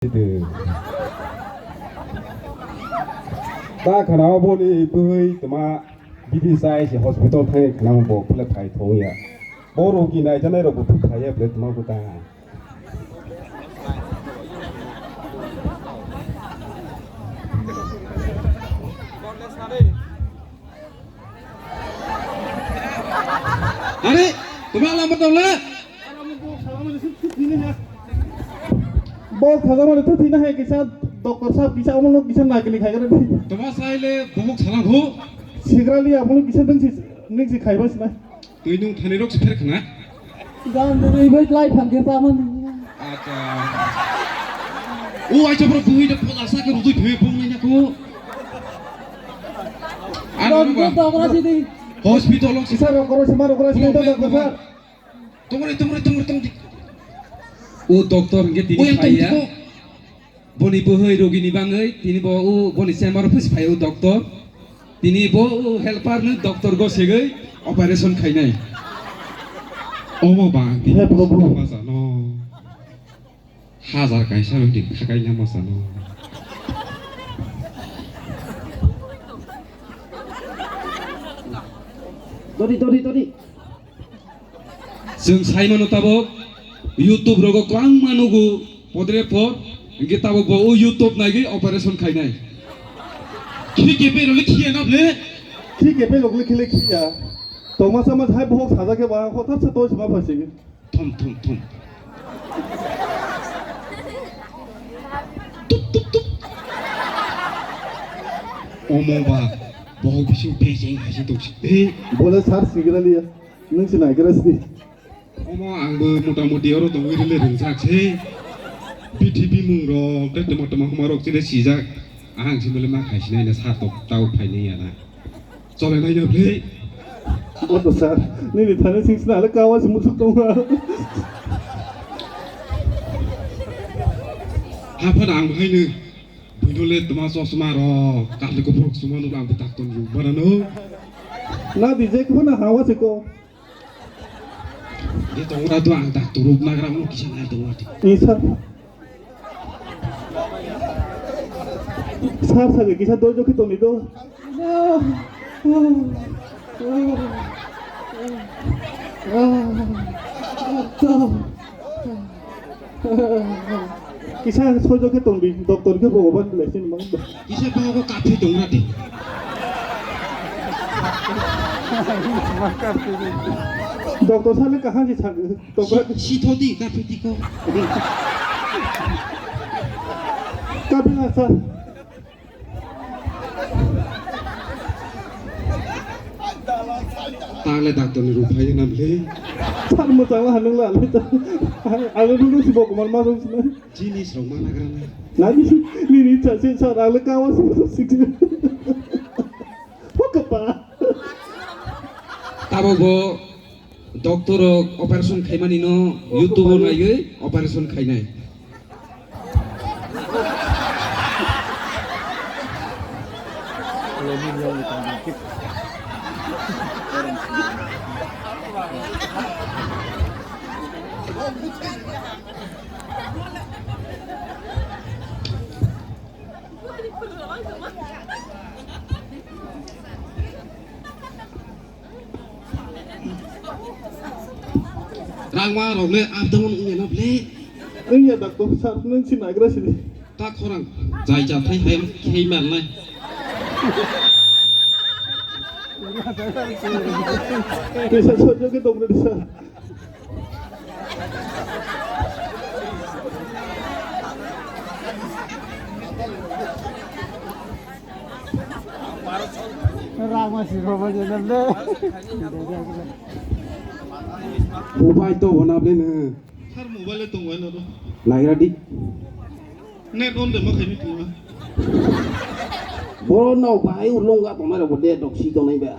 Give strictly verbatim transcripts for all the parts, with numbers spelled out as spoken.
Ta khana boni bwhwi tma bidi sai se hospital thai khana bo phule phai thong ya. Bo rogi nai janai rok bo phai ya phule tma bo ta. Are, tuma lama tong le. Bo khaga mani tu thina hai kisa doctor sahab kisa omo lok kisa nagini khai gana di. Tuma sai le bubuk salam hu. Sigrali omo lok kisa nung si, nung si khai bas na. Tui nung thani rok si pher khna. Gan de bai lai phang ke ta man. Acha. O acha bro bui de phola sa ke rujui phe bung nai na ko. Ano ba. Hospital lok si. Sir, koro si maro koro si. Tongre, tongre, tongre, tongre. O doctor hingke tini phaiya. Boni bwhwi rogini bangwi tini bo o boni chamber o phis phai o doctor. Tini bo o helper no doctor go segwi operation khainai. Omo ba ang tini. He Prabhu. Hajar kaisa rok di khakai na masa no. Dodi, dodi, dodi. Chwng sai mano tabok YouTube rogo kwbangma nugo podre pod, hingke tabok bo o YouTube naigwi operation khainai. Khiri kepe role khiya na ble? Khiri kepe role khile khiya. Tongma sama hai bohok saja ke ba hothat se toi sima phasigi. Thum, thum, thum. Tup, tup, tup. Omo ba, bohok bising bejeng hai se tongsi. Bole sar sigira liya. Nung si naigira si. Omo ang bo mota moti oro tongwi rwle ringjak se. Bithi bimung rok tei tama tama huma rok chile sijak. Ang si bole ma khai sinai na sar tok tau phainai ya na. Chole nai ya ble. Boto sir, nini thani sing sina le kawa si muchuk tonga. Haphano ang haino buino le tama chosma rok kahli kuphur suma nuk ang betak ton yu barano. Na di je kuphana hawa se ko. Di tongra tu ang doctor rok nagra mo kisa nai tongra di. Ni sir. Sir, sir, kisa dojo ki toni do. Kisa sojo ke tongdi, doctor ke Bhogoban blessing mang. Kisa bago kaphi tongra di. Doctor sale kahan si sag, doctor. Si, si thodi kaphi tiko. Kaphi na sir. Tale doctor ni ruphaina bwle. Sar mwchangla hanung la le ta. Ang nung si bo kumar ma song sina. Jinis rok mana gram. Nani nini cha se sar ang le kawa song song sik. Hokapa. Tabo bo Doctor rok operation khaimani no YouTube o naiwi operation khainai. Rangma rok le up down wngya na ble. Wngya doctor sir, nung si nagra sini. Ta khorang jai ja thai hai khei mal nai. Kisa sojo ke tong re sir. Rama si roba je na le. Mobile to bona ble ne. Sir, mobile to bona. Nagra di. Net on de ma khaini tuma. Boro no bai ulong ga tongmai rok de dok si tongnai ba.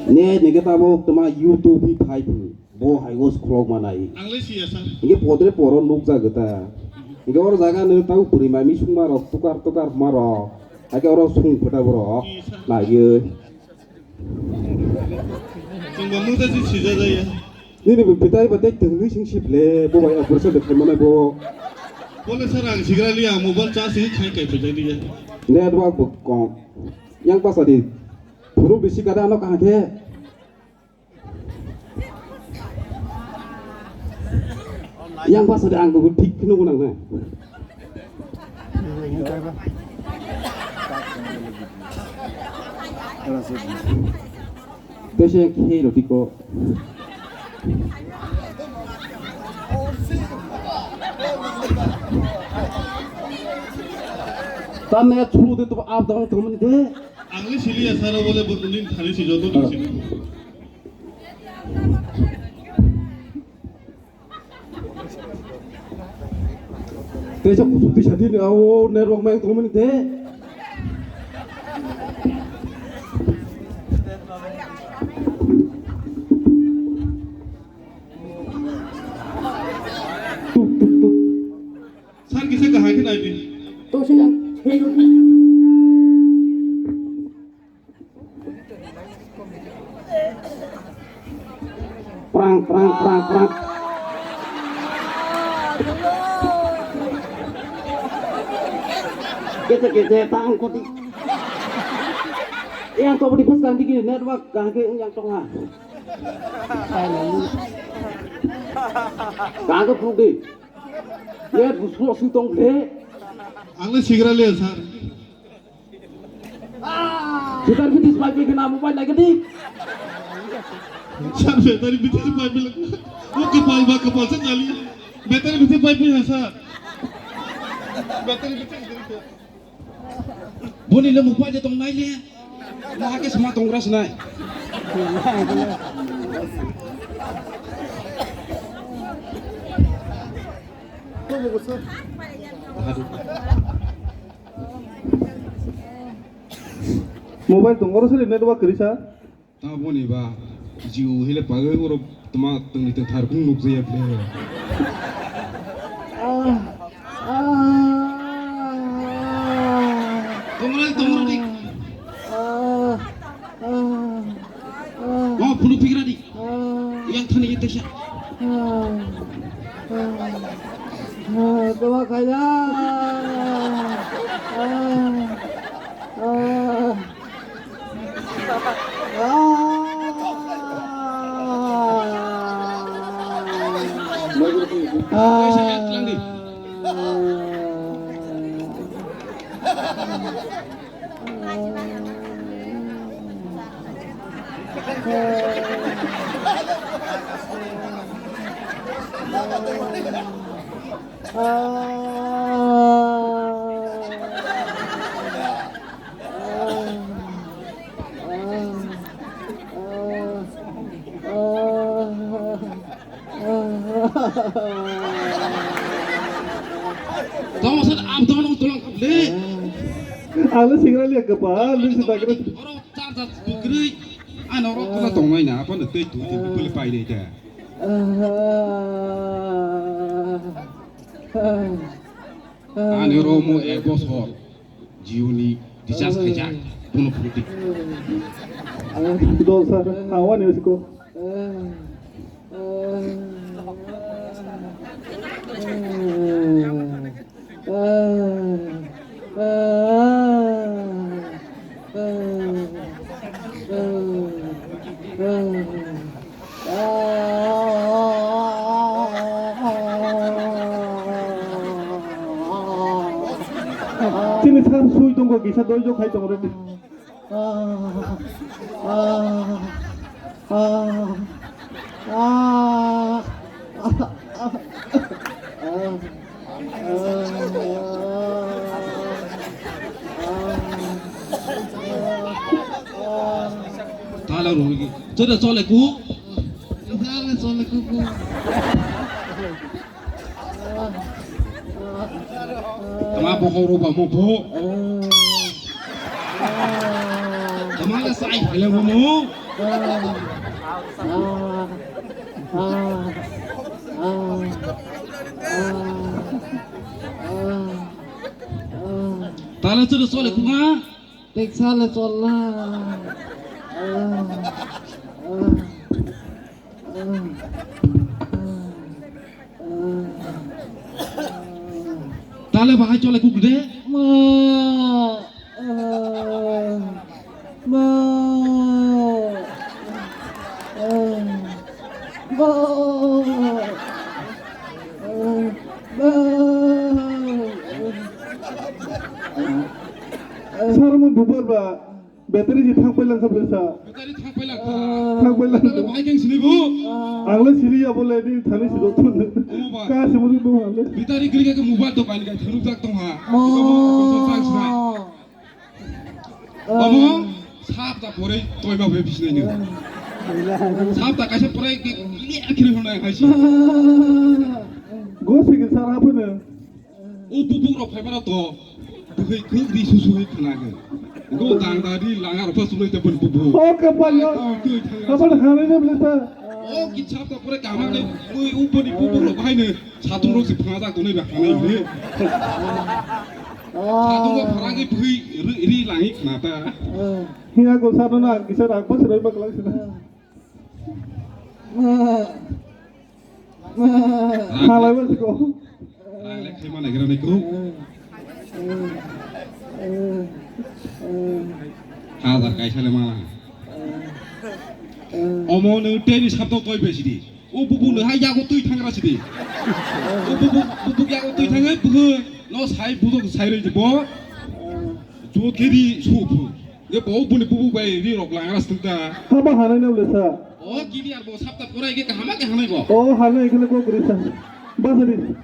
Net ni ke tamo tuma YouTube hi phai phu. Bo hai go scroll manai. Ang le siya sir. Inge podre poro nuk ja gata. Inge or jaga ne tau puri mami sung ma rok tukar tukar ma rok. Ake oro sung phata boro. Yes, sir. Na ye. Chwngbo mungsa si sijajaya. Nini bo betai ba dek tengwi sing sip le, bo bai operation de khaimane bo. Bole sir, ang sigra liya, mobile charge ni khai kai phaijak liya. Network bo kom. Yang pasa di. Phuru bisi kada ano kaham khe. Yang pasa di ang bo thik kheno gunang na. Tei se khe rw tiko. Tamni ya chulu de to up down to mani de. Ang le sili ya sara bole bo ning thani si joto ning sili. Tei sa kuchuk twi sa di ni, o network mai tong mani de. Tuk, tuk, tuk. Sir kisa kahai khe nai di. To se ya. Prang, prang, prang, prang. Kete, kete, tang koti. Yang to budi bus ganti ki network kaham khe yang tong ha. Kaham khe phuk di. Net bus bus tong khe. Ang le sigra le sir. Betar bitis pai pai kena mobile lagi di. Sir, betar bitis pai pai lagi. O kapal ba kapal sa jali. Betar bitis pai pai ha sir. Betar bitis. Boni le mobile tong nai le. Mo hake sama tong ras nai. Mobile tong oro sili network kwrwi sa. Taboni ba Jio hele pagai oro tma tongni tongthar kung nuk jaya ble. Tongrai tongrai. Mo phunu pigra di. Yang thani yang tesa. Toma kaya. Tamo sat abdon utulang kable. Alo sigra liya kapa, lu sita kira. Oro char char bukri. Ano oro kula tongnai na, apa na tei tu tu bukri pai dei ta. Ani oro mo ek bosor. Jio ni recharge khaijak, bono phuru di. Dol sir, hawa ni usko. Chini sir sui tongo, kisa doijo khai tongo ready. Tala rogi. Chole chole ku. Chole chole ku ku. Tama bokhok rok ba mo bo. Tama le sai phele bo mo. Tala chole chole kuma. Teksa le chol na. Ale bahai chole kuk de. Ma. Ma. Ma. Ma. Sar mo bubar ba. Battery si thang pailangkha bwsa. Battery thang pailangkha. Thang pailangkha. Battery bahai khe sini bu. Ang le siri ya bole ni thani si dok thun. Omo ba. Ka si mo dong ang le. Battery gri ka mobile dokan ga thanu jak tong ha. Omo. Omo sap ta pore toi ba be bisnai ni. Sap ta kaisa pore ki clear kiri hona hai si. Go se ke sar ha pune. O bubuk rok phai mano to. Bwkhwi khwk ri su su hwi khna khe. Go dang da ri langa rok pha sulai te bun bubuk. O kapal yo. Ai, twi thang. Kapal hanai na bwle ta. O ki chap ta pore kama khe. Ui uponi bubuk rok bahai ne. Satung rok se phana jak tonai ba hanai ne. Satung rok phana khe bwkhwi ri, ri langi khna ta. Hiya go sa no na kisa rak bas roi bak lang sina. Halai bas ko. Rang le khaima naigra nai kuk. Hazar kaisa le mala. Omo nung teni sabto toi be sidi. O bubu no hai yago twi thangra sidi. O bubu, bubu yago twi thangwi buhu no sai bubu sai roi bo. Jo kedi supu. Nge bo buni bubu bai ri rok langra sita. Haba hanai na le sa. O kini ar bo sabta porai ke kahama ke hanai bo. O hanai kene ko guri sa. Basari.